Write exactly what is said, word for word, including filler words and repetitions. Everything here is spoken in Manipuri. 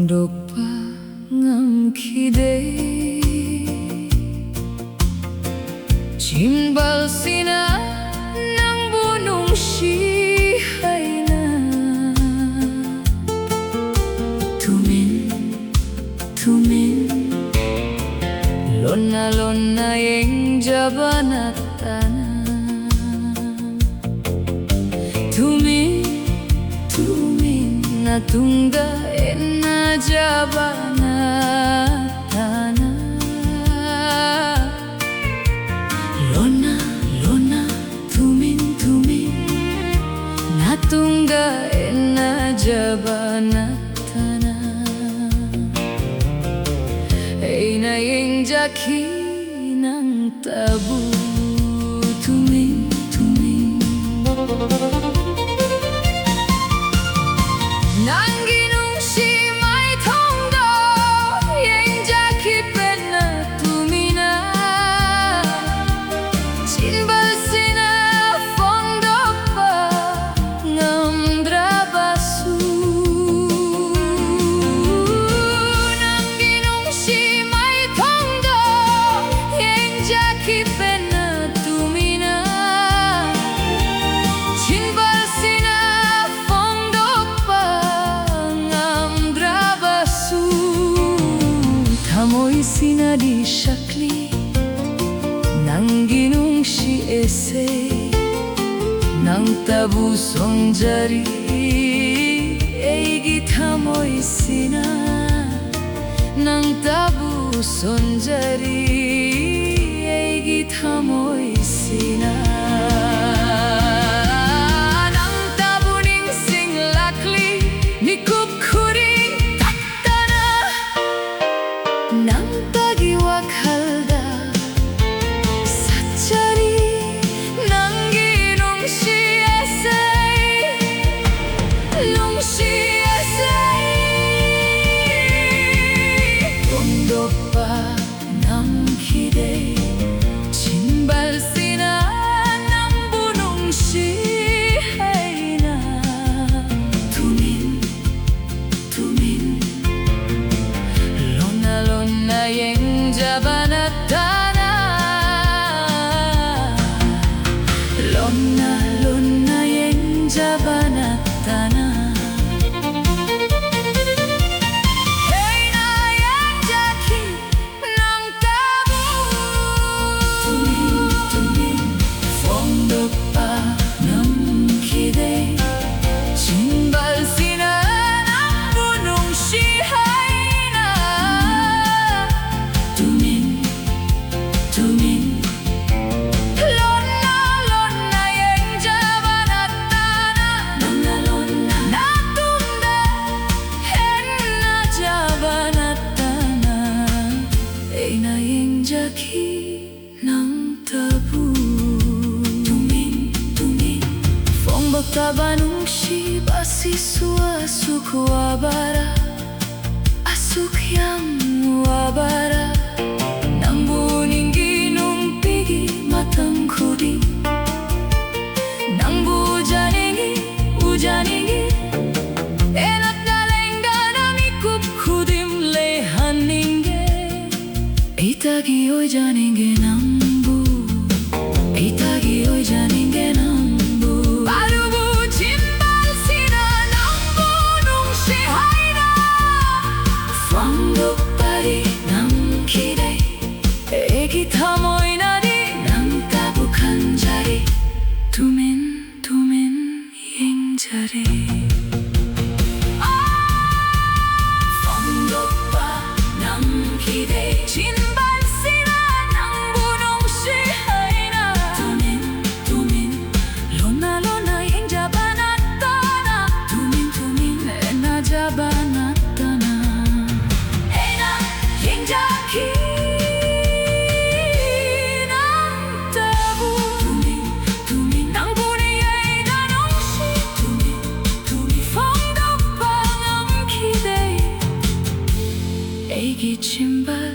ꯐꯣꯡꯗꯣꯛꯄ ꯉꯝꯈꯤꯗꯦ꯫ ꯆꯤꯟꯕꯥꯜꯁꯤꯅ ꯅꯪꯕꯨ ꯅꯨꯡꯁꯤ ꯍꯥꯏꯅ ꯇꯨꯃꯤꯟ ꯇꯨꯃꯤꯟ ꯂꯣꯟꯅ ꯂꯣꯟꯅ ꯌꯦꯡꯖꯕ ꯅꯠꯇꯅ, ꯇꯨꯃꯤꯟ ꯇꯨꯃꯤꯟ ꯅꯥꯇꯨꯡꯗ ꯏꯟꯅꯖꯕ ꯅꯠꯇꯅ, ꯂꯣꯟꯅ ꯂꯣꯟꯅ ꯇꯨꯃꯤꯟ ꯇꯨꯃꯤꯟ ꯅꯥꯇꯨꯡꯗ ꯏꯟꯅꯖꯕ ꯅꯠꯇꯅ, ꯑꯩꯅ ꯌꯦꯡꯖꯈꯤ ꯅꯪꯇꯕꯨ ꯇꯨꯃꯤꯟ ꯇꯨꯃꯤꯟ꯫ ꯅꯪꯒꯤ ꯅꯨꯡꯁꯤ ꯃꯥꯏꯊꯣꯡꯗꯣ ꯌꯦꯡꯖꯈꯤ ꯄꯦꯟꯅ ꯇꯨꯃꯤꯟꯅ꯫ ꯆꯤꯟꯕꯥꯜꯁꯤꯅ ꯐꯣꯡꯗꯣꯛꯄ ꯉꯝꯗ꯭ꯔꯕꯁꯨ, ꯅꯪꯒꯤ ꯅꯨꯡꯁꯤ ꯃꯥꯏꯊꯣꯡꯗꯣ ꯌꯦꯡꯖꯈꯤ ꯄꯦꯟꯅ ꯇꯨꯃꯤꯟꯅ꯫ ꯆꯤꯟꯕꯥꯜꯁꯤꯅ ꯐꯣꯡꯗꯣꯛꯄ ꯉꯝꯗ꯭ꯔꯕꯁꯨ, ꯊꯃꯣꯏꯁꯤꯅꯗꯤ ꯁꯛꯂꯤ ꯅꯪꯒꯤ ꯅꯨꯡꯁꯤ ꯏꯁꯩ꯫ ꯅꯪꯇꯕꯨ ꯁꯣꯟꯖꯔꯤ ꯑꯩꯒꯤ ꯊꯃꯣꯏꯁꯤꯅ, ꯅꯪꯇꯕꯨ ꯁꯣꯟꯖꯔꯤ ꯑꯩꯒꯤ ꯊꯃꯣꯏꯁꯤꯅ꯫ ꯅꯪꯇꯕꯨ ꯅꯤꯡꯁꯤꯡꯂꯛꯂꯤ ꯃꯤꯀꯨꯞ ꯈꯨꯗꯤꯡ ꯇꯠꯇꯅ꯫ ꯅꯪꯇꯒꯤ ꯋꯥꯈꯜꯗ ꯁꯥꯠꯆꯔꯤ ꯅꯪꯒꯤ ꯅꯨꯡꯁꯤ ꯏꯁꯩ, ꯅꯨꯡꯁꯤ ꯏꯁꯩ꯫ ꯐꯣꯡꯗꯣꯛꯄ ꯉꯝꯈꯤꯗꯦ ꯆꯤꯟꯕꯥꯜꯁꯤꯅ ꯇꯒꯤ ꯑꯣꯏꯖꯅꯤꯡꯒꯦ ꯅꯪꯕꯨ, ꯑꯩ ꯇꯒꯤ ꯑꯣꯏꯖꯅꯤꯡꯒꯦ ꯅꯪꯕꯨ꯫ ꯑꯔꯨꯕ ꯆꯤꯟꯕꯥꯜꯁꯤꯅ ꯅꯪꯕꯨ ꯅꯨꯡꯁꯤ ꯍꯥꯏꯅ ꯐꯣꯡꯗꯣꯛꯄꯗꯤ ꯅꯝꯈꯤꯗꯦ꯫ ꯑꯩꯒꯤ ꯊꯃꯣꯏꯅꯗꯤ ꯅꯪꯇꯕꯨ ꯈꯟꯖꯔꯤ꯫ ꯇꯨꯃꯤꯟ ꯇꯨꯃꯤꯟ ꯌꯦꯡꯖꯔꯦ꯫ ꯐꯣꯡꯗꯣꯛꯄ ꯉꯝꯈꯤꯗꯦ꯫ ꯆꯤꯟꯕꯥꯜꯁꯤꯅ ꯅꯪꯕꯨ ꯅꯨꯡꯁꯤ ꯍꯥꯏꯅ ꯇꯨꯃꯤꯟ ꯇꯨꯃꯤꯟ, ꯂꯣꯟꯅ ꯂꯣꯟꯅ ꯌꯦꯡꯖꯕ ꯅꯠꯇꯅ, ꯇꯨꯃꯤꯟ ꯇꯨꯃꯤꯟ ꯂꯦꯞꯅꯖꯕ ꯅꯠꯇꯅ꯫ ꯑꯩꯅ ꯌꯦꯡꯖꯈꯤ ꯅꯪꯇꯕꯨ꯫ ꯇꯨꯃꯤꯟ ꯇꯨꯃꯤꯟ ꯅꯪꯕꯨꯅꯤ ꯑꯩꯅ ꯅꯨꯡꯁꯤ꯫ ꯇꯨꯃꯤꯟ ꯇꯨꯃꯤꯟ ꯐꯣꯡꯗꯣꯛꯄ ꯉꯝꯈꯤꯗꯦ꯫ ꯑꯩꯒꯤ ꯆꯤꯟꯕꯥꯜꯁꯤꯅ